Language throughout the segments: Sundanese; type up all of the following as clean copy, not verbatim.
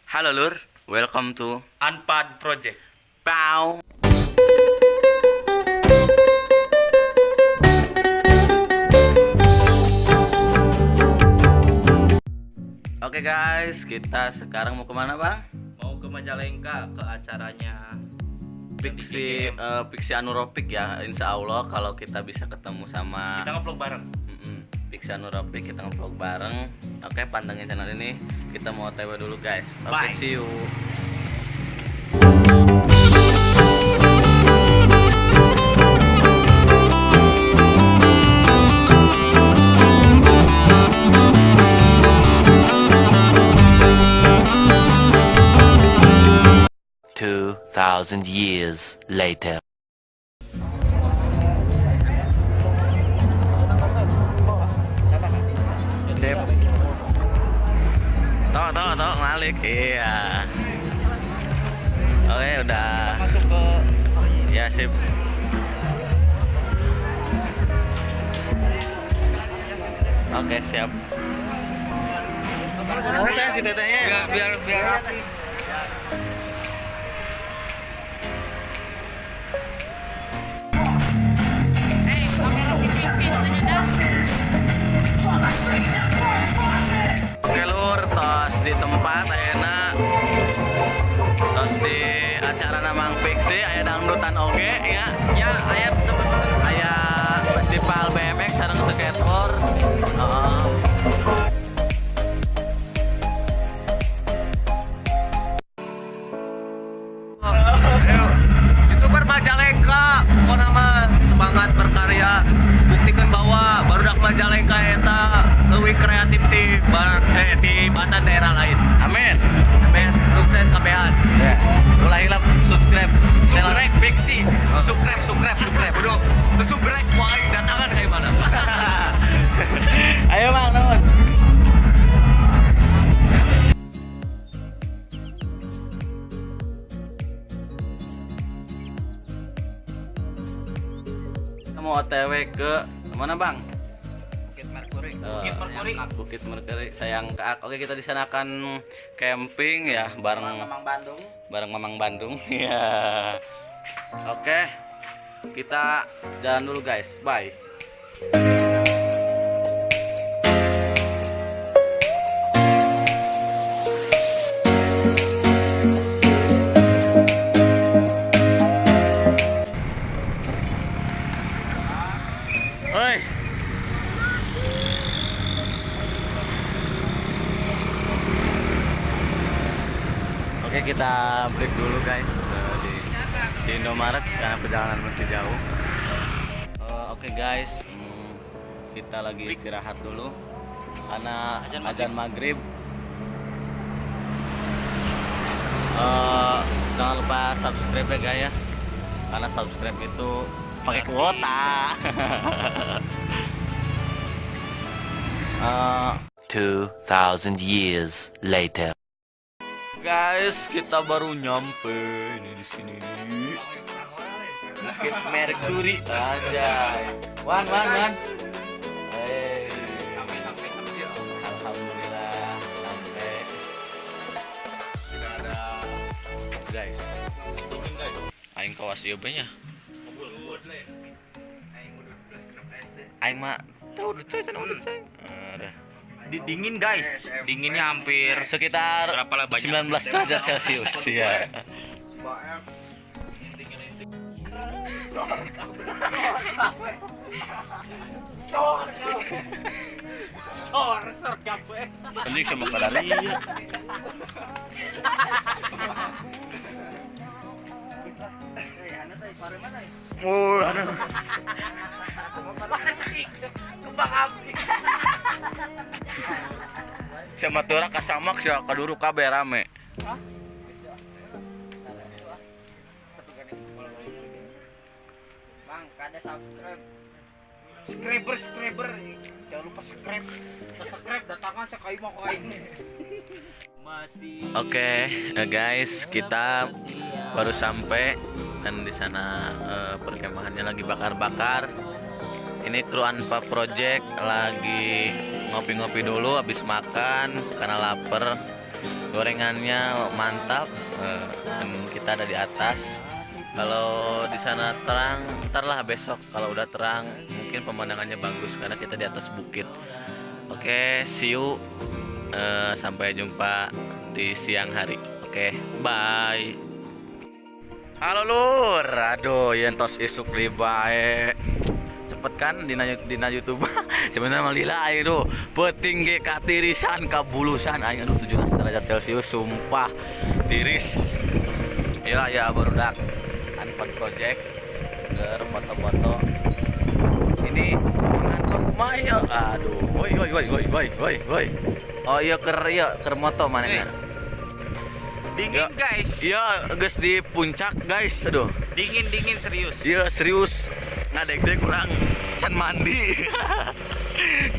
Halo Lur, welcome to Unpad Project. Pow. Oke guys, kita sekarang mau kemana, Bang? Mau ke Majalengka, ke acaranya Pixi GGM. Pixi Anuropik ya. Insya Allah kalau kita bisa ketemu sama Kita ngevlog bareng. Pixi Anuropik, kita ngevlog bareng. Oke, pantengin channel ini. Kita mau OTW dulu guys. Oke, Bye. See you. 2,000 years later. Sip. Toh, toh, toh, ngalik. Iya. Oke, udah. Masuk ke Ya, sip. Oke, siap. Oke, si tetehnya. Biar biar biar rapi. Oke lur, tos di tempat ayeuna, tos di acara Mang Pixi aya dangdutan oge ya. Ya, aya teman-teman. Aya festival BMX sareng skateboard. Heeh. YouTuber Majalengka, pokoknya mah semangat berkarya, buktikan bahwa barudak Majalengka eta leuwih kreatif ti batan daerah lain. Amin. Best sukses kabehan. Ya. Ulah hilap subscribe. Subscribe Bixi, subscribe subscribe subscribe. Udah, terus subscribe ku aing datangan kayak mana? Ayo Mang, nuhun. Kita mau OTW ke mana, Bang? Bukit Merkuri. Eh, Bukit Merkuri. Bukit Merkuri, sayang Kaak. Oke, kita di sana akan camping ya bareng Mamang Bandung. Bareng Mamang Bandung. Ya. Oke. Kita jalan dulu guys. Bye. Oi. Oke, kita break dulu guys, di Indomaret karena perjalanan masih jauh. Oke guys, kita lagi istirahat dulu karena Azan azan maghrib. Jangan lupa subscribe ya guys ya, karena subscribe itu pakai kuota. 2,000 years later. Guys, kita baru nyampe ini di sini. Bukit Merkuri aja. Wan, wan, wan. Hey. Sampai sampai sampai. Alhamdulillah sampai. Tidak ada Guys. Aing kawas ieu nya. Aing mah tahu udah coy, sana udah coy. Ada. Dingin guys. Dinginnya hampir Sekitar Berapa lah banyak? 19 derajat Celcius ya. Sor, sor kabeh. Anjing sama kadari. Oh, ada. Kembang api. Sama tura kasamak sih kaduru kabeh rame. Bang, kada subscribe. Subscriber, subscriber. Jangan lupa subscribe. Subscribe datangan saya mau ke aing. Masih Oke, guys, kita baru sampai dan di sana perkemahannya lagi bakar-bakar. Ini kru Anpa Project lagi ngopi-ngopi dulu habis makan karena lapar. Gorengannya mantap. Dan kita ada di atas. Kalau di sana terang, ntar lah besok kalau udah terang mungkin pemandangannya bagus karena kita di atas bukit. Oke, see you. Sampai jumpa di siang hari. Oke, bye. Halo lur, aduh yen tos isuk deui bae. Cepet kan dina YouTube. Sebenarnya mah lila aing tuh. Peuting ge katirisan kabulusan aing, aduh, 17 derajat Celcius, sumpah tiris. Ya ya, barudak Unpad Project keur foto-foto. Ini ngantor kumaha ieu? Aduh, woi woi woi woi woi woi woi. Oh iya, keur ieu keur moto manehna. Dingin Ya. guys. Iya, geus di puncak guys. Aduh. Dingin dingin serius. Iya, serius. Ngadeg kurang can mandi.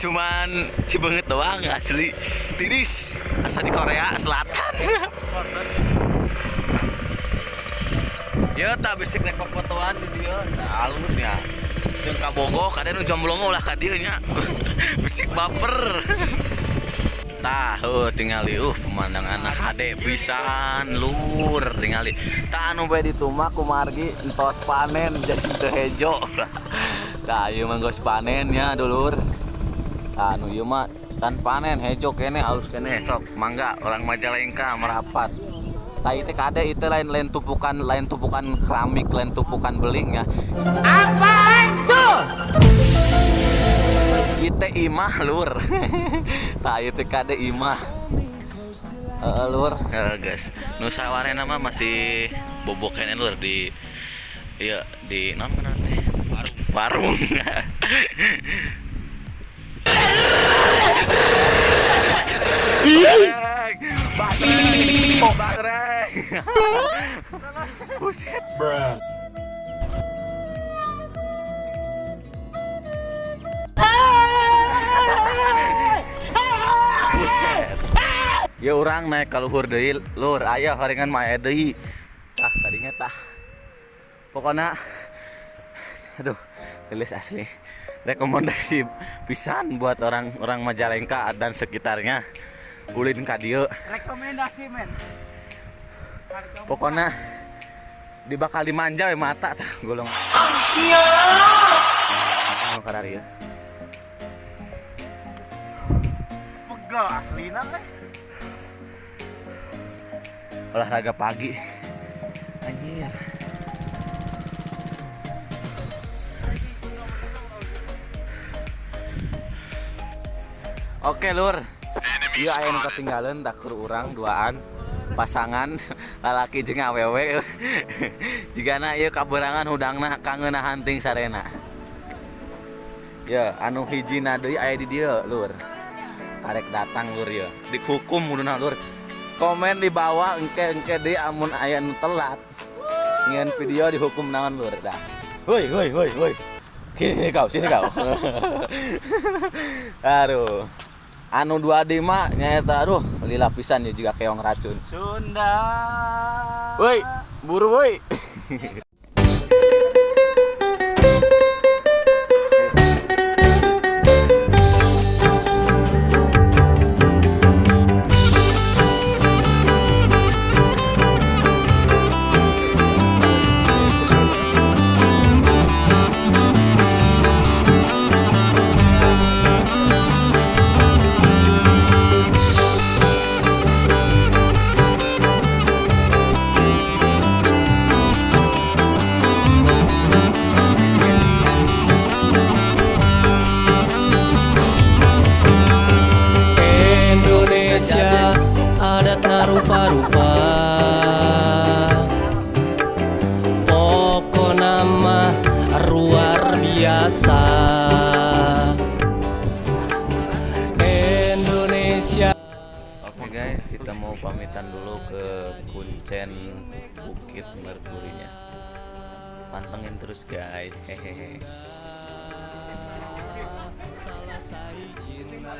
Cuman cibeungeut doang asli. Tiris asa di Korea Selatan. Ya tak bisik rek fotoan di dieu. Nah, halus ya. Jeung kabogoh kadang nu jomblo mah ulah ka dieu nya. Bisik baper. Tah, tingali, pemandangan HD pisan lur, tingali. Tah, anu bae ditu mah kumargi entos panen jadi teu hejo. Tah, ieu mah geus panen ya, dulur. Tah, anu ieu mah can panen, hejo keneh, halus keneh, sok mangga orang Majalengka merapat. Tah, ieu teh kade, ieu teh lain lain tumpukan, lain tumpukan keramik, lain tumpukan beling ya. Apaan tuh? Ieu teh imah lur. Tah, ieu teh kade imah. Heeh lur. Heeh guys. Nu sawarena mah masih bobok keneh lur di iya di naon ngaranna teh? Warung. Warung. Batreng, batreng. Buset. Buset. Ya urang naik ka luhur deui lur, aya horengan mah aya deui. Tah tadinya tah. Pokona aduh, gelis asli. Rekomendasi pisan buat orang-orang Majalengka dan sekitarnya. Ulin ka dieu. Rekomendasi men. Pokoknya di bakal dimanja we mata tah golong. Anu kararieu. Pegal aslina eh. Olahraga pagi. Anjir. Oke lur. Iya, aya nu ketinggalan tak kru urang duaan pasangan lalaki jeung awewe. Jigana ieu kaberangan hudangna kangenahan ting sarena. Ya, anu hijina deui aya di dieu lur. Karek datang lur ya. Dihukum kuduna lur. Komen di bawah engke-engke deui amun aya nu telat. Ngeun video dihukum naon lur dah. Woi woi woi woi. Sini kau, sini kau. Aduh. Anu dua D mah nyaeta aduh lila pisan ya juga keong racun. Sunda. Woi, buru woi. Indonesia adat rupa-rupa, pokona mah luar biasa Indonesia. Oke guys, kita mau pamitan dulu ke Kuncen Bukit Merkurinya. Pantengin terus guys. Hehehe. Salah sahijina.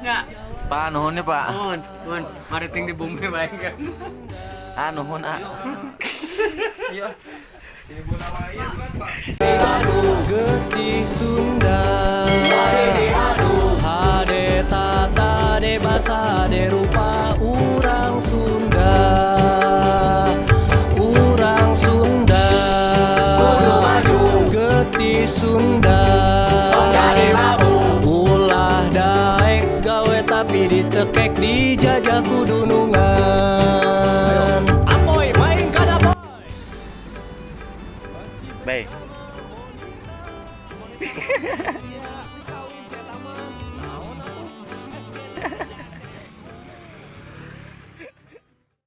Nya. Pak, nuhun ya Pak. Nuhun, nuhun. Mariting di bumi bae kan. Ah, nuhun ah. Getih Sunda. Eropa. Urang Sunda, urang Sunda kudu maju, getih Sunda. Ulah daek gawe tapi dicekek, dijajah ku dunungan. Apoy main kana boy. Bye.